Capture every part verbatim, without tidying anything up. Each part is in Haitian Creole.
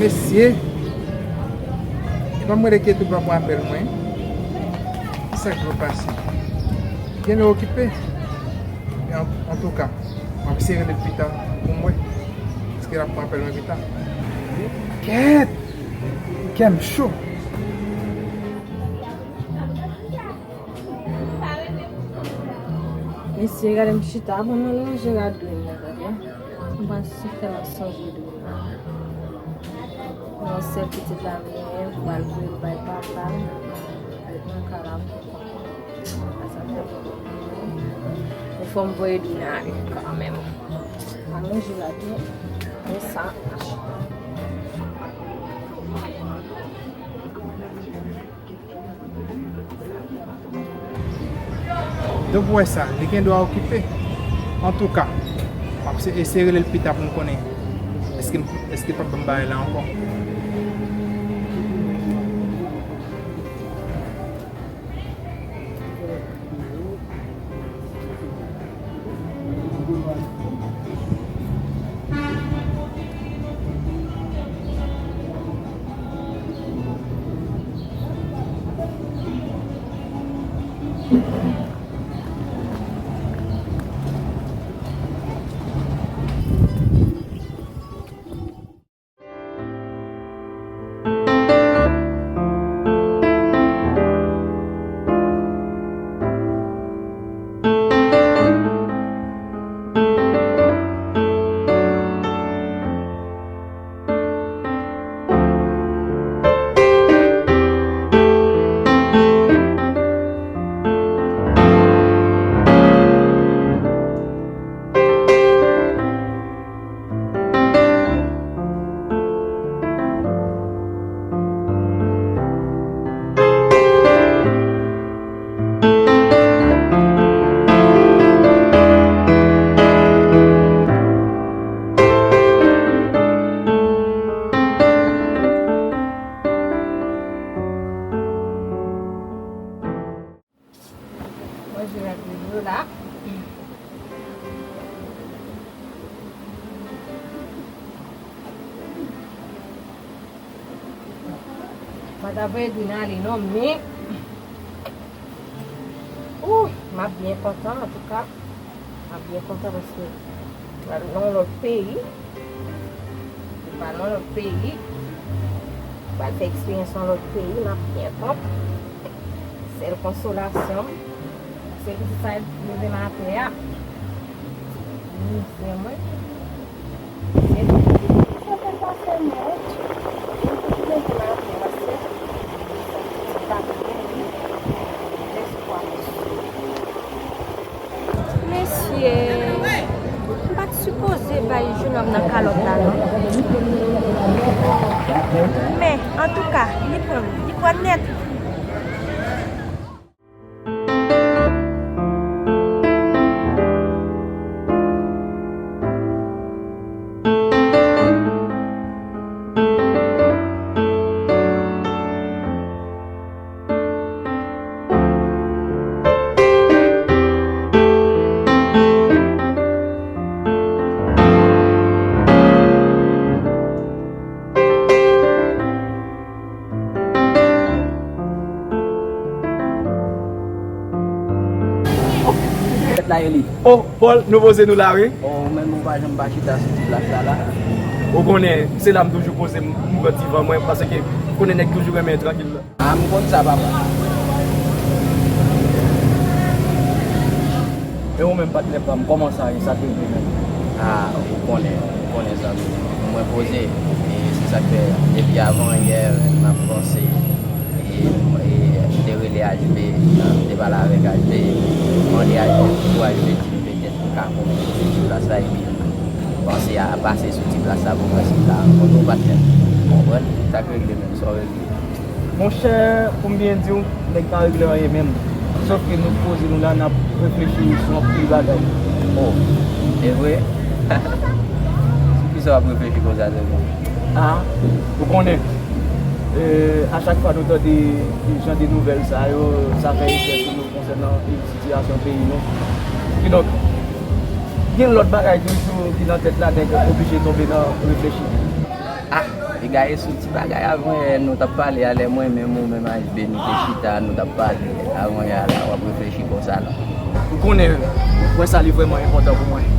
Mesye, e pa m rele Ketou pa pran apèl mwen. Kisa k dwe pase? Genlè okipe. Men an, antouka, m ap eseye rele l pita pou m wè. Èske l ap pran apèl mwen pita? Kèt! Kè m cho! Mesye, gade m chita, bon, mwen lonje la dwe m nan, gade. M pa si tèlman sonje dwe m nan. Yon sèl pitit la m genyen, m pral voye l bay papa l, ret nan kay la, m kontan. Sa fè m kontan. Men fò m voye dwe nan ale kanmenm. M pa lonje la dwe, men sa. Donk, w wè sa, li gen dwa okipe. Antouka, m ap se- eseye rele l pita pou m konnen èske, èske l p ap ban m bagay la ankò. Mwen jwe ak dlo la. Mwen ta voye dwi nan ale non, men, ou, m ap byen kontan, antouka. M ap byen kontan paske m pral nan yon lòt peyi. M pral nan yon lòt peyi. M pral fè eksperyans nan lòt peyi, m ap byen kontan. Sèl konsolasyon m, se pitit sa yo leve maten a. Mizè mwen. Se, se te pase mèt. Mwen te leve maten a, se sa ki t ap gen lespwa. Mesye, m pa t sipoze bay jenòm nan kalòt la non. Men, antouka, li pran, li pran nèt. Tèt la ye li. Oh, Paul, nou poze nou la, wi. Oh, ou menm ou pa janm pa chita sou ti plas la, la. Ou konnen, se la m toujou poze m, m pran ti van mwen, paske ou konnen nèg toujou renmen trankil. Ah, m konn sa, papa. E ou menm, patnè pa m, kòman sa ye, sa k rive menm? Ah, ou konnen, ou konnen, zanmi. Mwen poze, e se sa k fè, depi avan yè, m ap panse. E, e, m te rele H B, m te pale avèk H B, m mande H B pou H B di m petèt m ka konn sou ti plas la, epi m panse a pase sou ti plas la pou mwen si m ta rankontre w, patnè. Ou konprann? Sa k regle menm, sa w regle? Monchè, pou m byen di w, nèg pa regle anyen menm. Sòf ke nou poze nou la, n ap reflechi sou anpil bagay. Oh, e vre? Sou kisa w ap reflechi konsa sèlman? Ah, ou konnen, e, a chak fwa nou tande jan de nouvèl sa yo, sa fè efè sou nou konsènan sitiyasyon peyi nou. Kidonk, gen lòt bagay toujou ki nan tèt la, nèg oblije tonbe nan reflechi. Ah, Gaye sou ti bagay avan yè nou t ap pale a, lè mwen menm ou menm H B nou te chita, nou t ap pale avan yè a la, w ap reflechi konsa la. M konnen pwen sa li vrèman enpòtan pou mwen.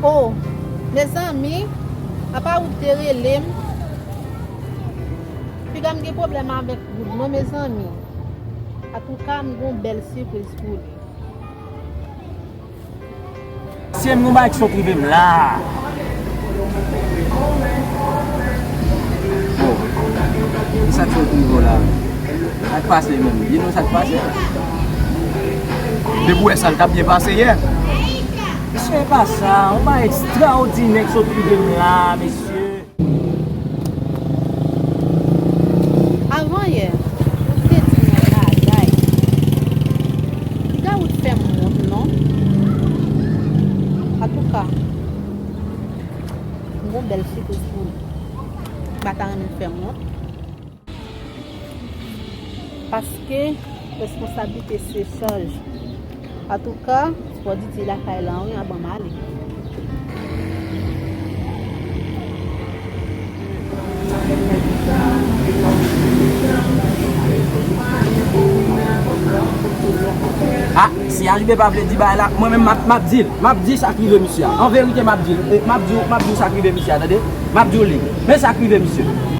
Oh, mezanmi, apa ou te rele m? Piga m gen pwoblèm avèk Wood non, mezanmi. Atouka, m gon bèl sipriz pou li. Mesye, m gon bagay ki sot rive m la. Bon, ki sa k sot rive w la? Sa k pase menm? Di nou sa k pase. Depi w wè sa, l t ap byen pase yè. Mesye, e pa sa. Yon bagay ekstraòdinè k sot rive m la, mesye. Avan yè, ou te di m yon bagay. Piga ou t fè m wont, non? Atouka, m gon bèl sipriz pou ou. M pa ta renmen w fè m wont. Paske responsablite se chaj. Atouka, Spòditi lakay la wi, a ban m ale. Ah, si H B pa vle di bagay la, mwen menm m ap, m ap di l. M ap di sa k rive misye a. An verite, m ap di l. E, m ap di w, m ap di w sa k rive misye a, tande? M ap di w li. Men sa k rive misye.